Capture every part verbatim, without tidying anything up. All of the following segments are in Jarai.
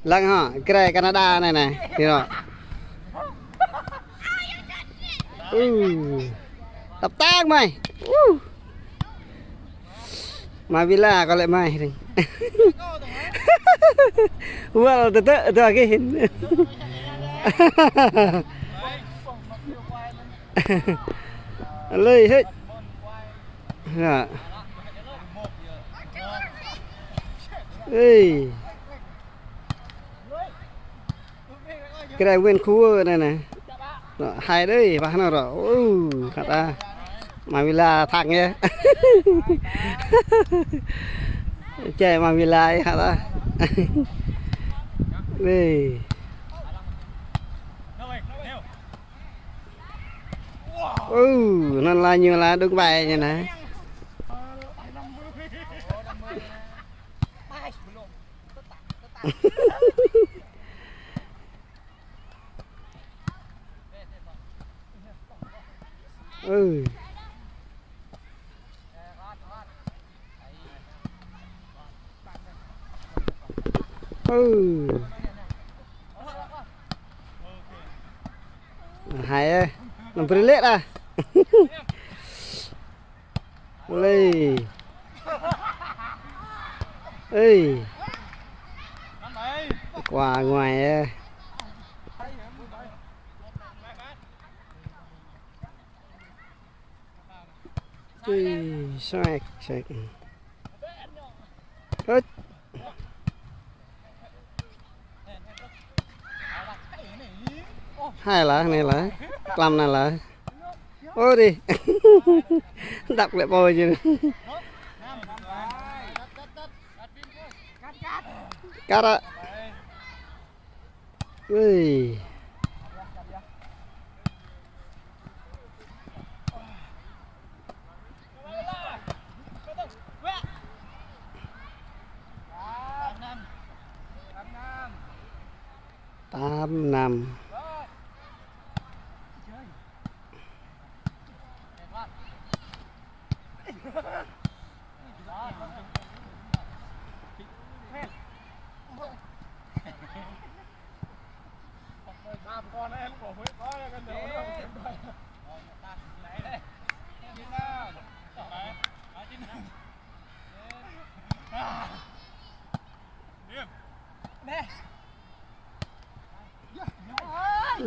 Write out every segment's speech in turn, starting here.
Lăng hŏ, grai Canada anai anai. Đi hŏ. Ư. Tăp tang mai. Ư. Mai Villa kâo lĕ mai. Wal tơtơ tơ kih. Lơi hĕč. Hă. Ê. Grai Nguyễn Khu anai anai. Rŏ, hai đơi, bah anai rŏ. Ư, khăt ah. Mai Villa thăng yơh. Čai mai Villa yơh khăt ah. Ê. Ư, anŭn lah ñu lah đŭng ƀai ñu anai. Ư. Ư. Hai ơi. Nằm brơi lết à. Lê. Ê. Qua ngoài ơi. Ui, sek, sek. Ơ. Hai lah, anai lah. Tlam anai lah. Ơ đi. Đập lại bầu chứ. Cắt ạ. Ui. Tám năm.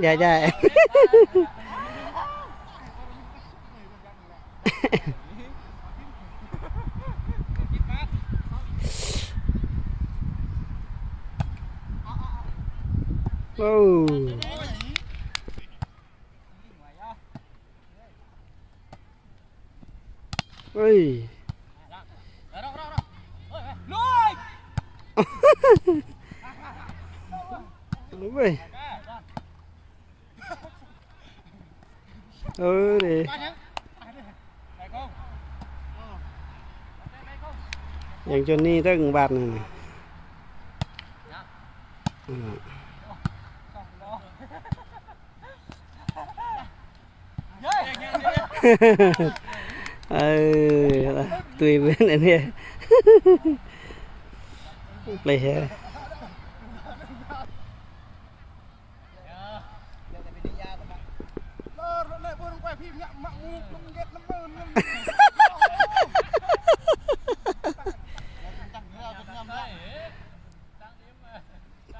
Dạ, dạ. Ôi. Ui. Ui. Ơ đi. Yang Johnny tơ ngbat anai. Ơ, tui bên anai. Plei hă.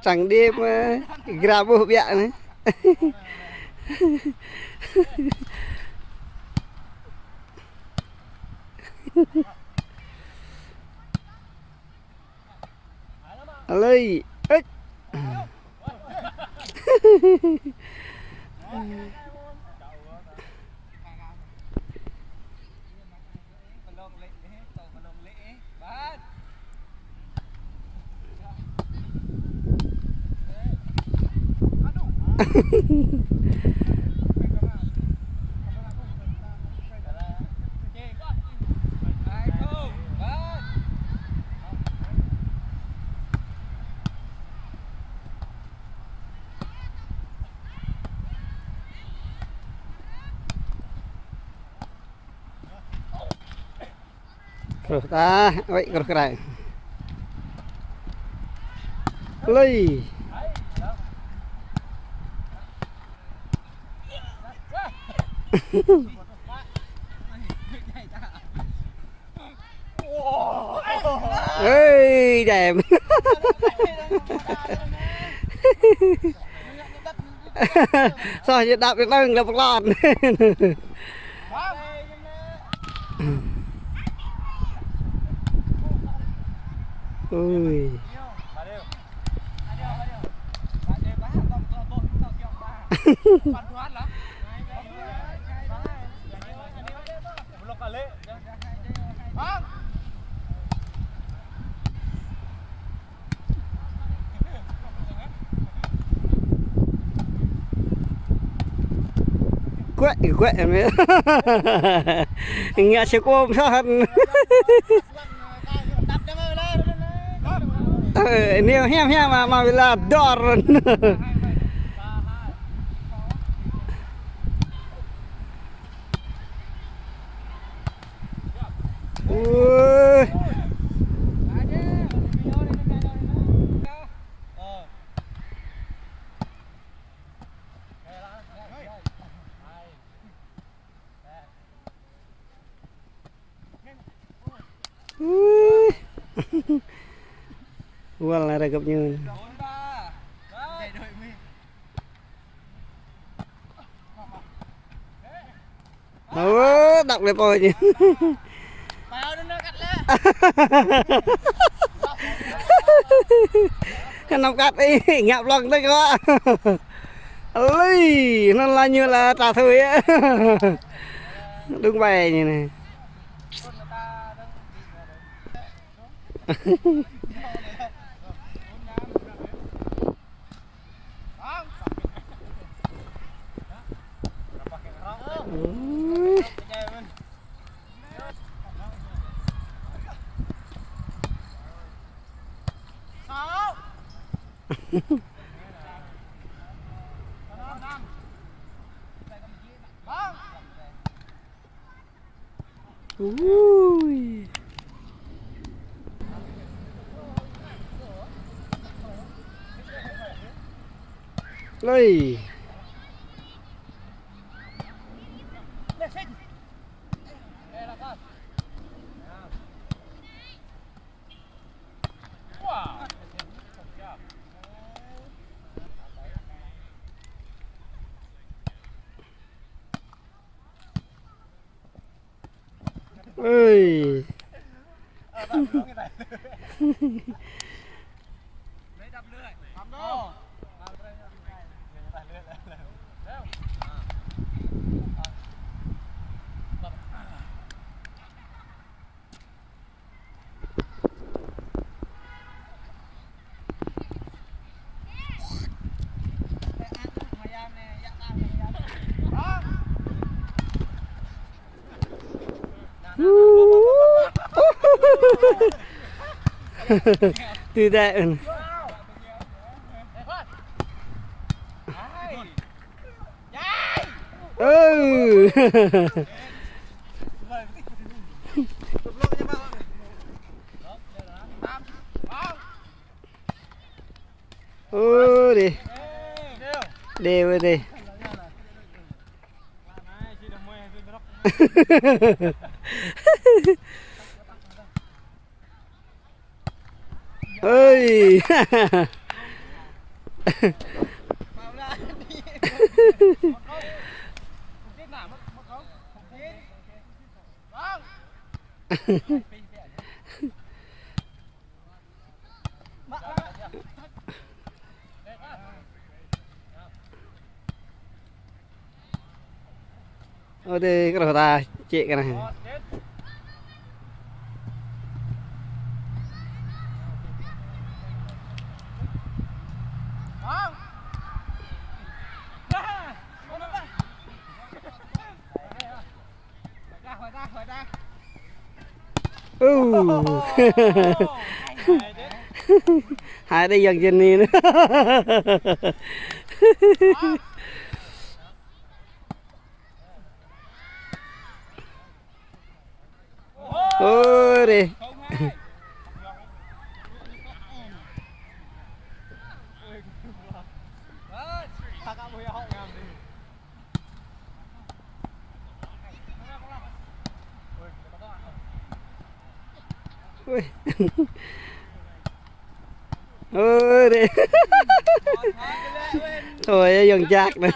Čang đĭ mơ̆, gra ƀuh biă anai. Alơi. Ếch. Truh ta, wơ̆t truh krăi. Lui. Ê, đẹp. Sao chứ đạp cái nâng là một lon. Ui. Quẹ, quẹ. Ngă sư kôm sơhăn. Ơ, niêu hiam hiam mă, mă wĭt la dor. Ui. Ui. Wal anai rai găp ñu. Ơ, đăp lĕ pô ñu. Kơnăm kăt ih, ngă blŏng tơ̆ kơ. Lui, anŭn la ñu la ta thui. Đŭng ƀai ñu anai. Ui. Lui. Ơi. Tui đĕ. Ừ. Ơ, đi. Đi, đi. Ơi. Ơ, dê, kơ ta čĕ kơ anai. Ừ. Hai đứa dân Jenny nữa. Ôi đi. Ui. Ôi, đi. Thôi, dọn dẹp nữa.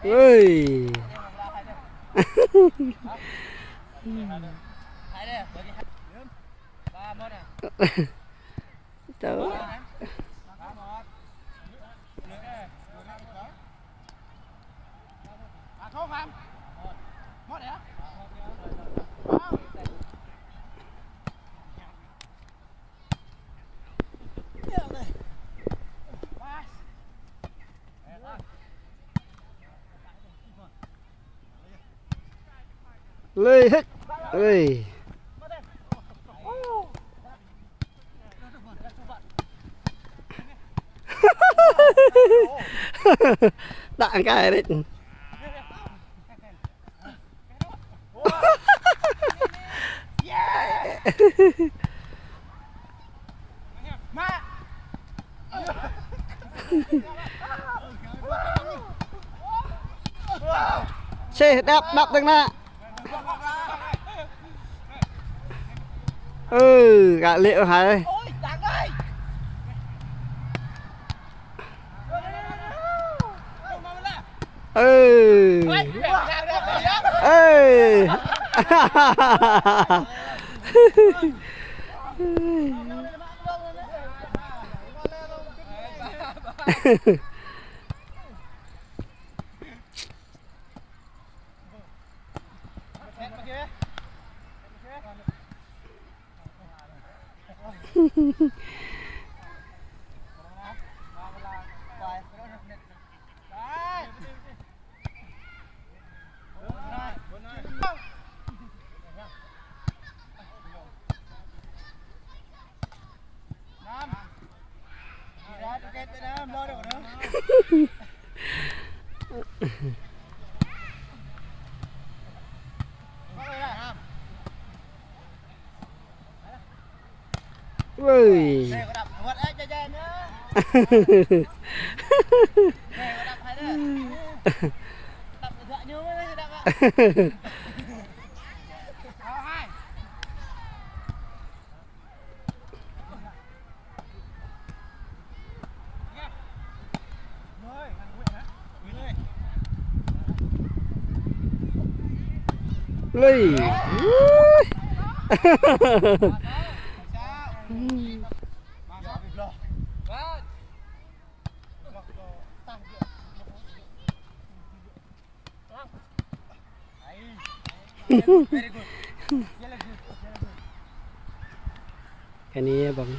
Ui. Cháu. Lơi hĕt. Ơi. Đá cái đấy. Sê, đáp, đáp đằng nă. Ừ, gạ lệ hai. Ừ. Ê. Ui. Lui. Cái này bằng.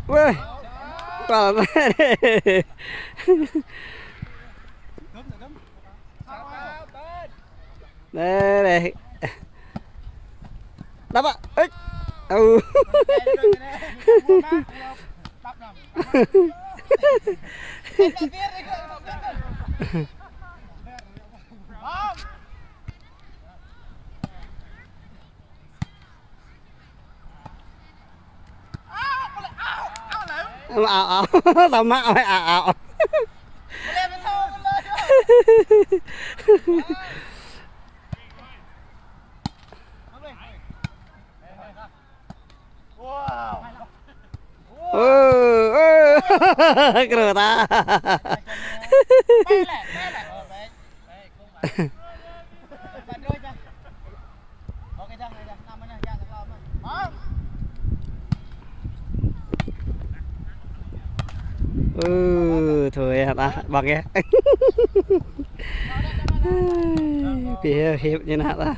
Weh. Kual. Đây, đây. Đáp ạ. Ích. Ừ. Ao, ao, tao mă ao, ao. Ơ, ơ, kơ ta. Ừ, thôi ta, bằng kìa. Pi hiăp hiăp ñu anŭn ta.